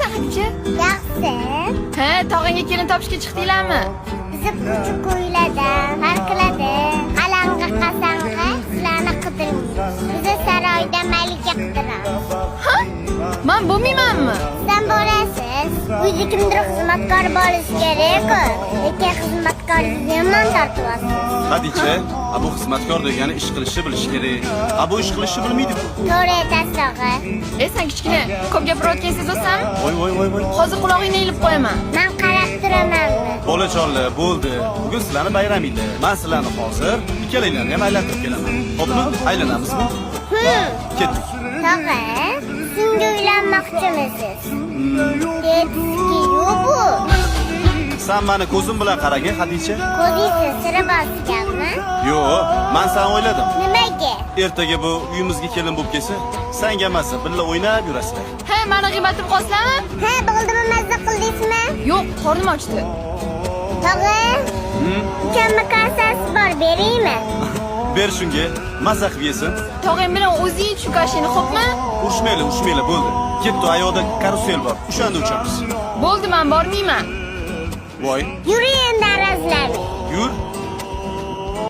Qalaysan, Haticha? Yaxshi. Ha, tog'angga kelin topishga chiqdinglarmi? Bizni ko'cha ko'ylarda, parklarda, alang'a qasang'a sizlarni qidirmaymiz. Bizni saroyda malika qidiramiz. Ha? Man bo'lmaymanmi? Sizdan borasiz. Uyda kimdir xizmatkor bo'lishi kerak-ku. Lekin xizmatkorni yomon tortyapsiz. Hadicha, a bu xizmatkor degani ish qilishni bilishi kerak. A bu ish qilishni bilmaydi-ku. To'g'ri aytasiz, tog'a. E, sen kichkina, ko'p gapirayotgan sezasanmi? Voy voy voy voy. Hozir qulog'ingni ilib qo'yaman. Man qarab turamanmi? Bolajonlar, bo'ldi. Bugun sizlarni bayraminglar. Men sizlarni hozir ikkalanglarni ham aylantirib kelaman. Xo'pmi? Aylanamizmi? Ketdik. Tog'a, shunga uylanmoqchimisiz? Dediki yo'q bu. Sen meni ko'zim bilan qaragin, Hadicha. Ko'zingizni sira bosganmi? Yo'q, men seni o'yladim. Nimaga? Ertaga bu uyimizga kelin bo'lib kelsa, sanga emas, birga o'ynab yurasizlar. Ha, mani g'iybatim qolsizlarmi? Ha, bo'ldimi, mazza qildingizmi? Yo'q, qornim ochdi. Tog'a, ukamni kasasi bor, beraymi? Ber shunga, mazza qilib yesin. Tog'ang bilan o'zing ich shu kashini, xo'pmi? Urushmaylar, urushmaylar, bo'ldi. Ketdi, ayoqda karusel bor. O'shanda uchamiz. Bo'ldi, man bormayman. Voy, Yuring endi arazlamang. yur.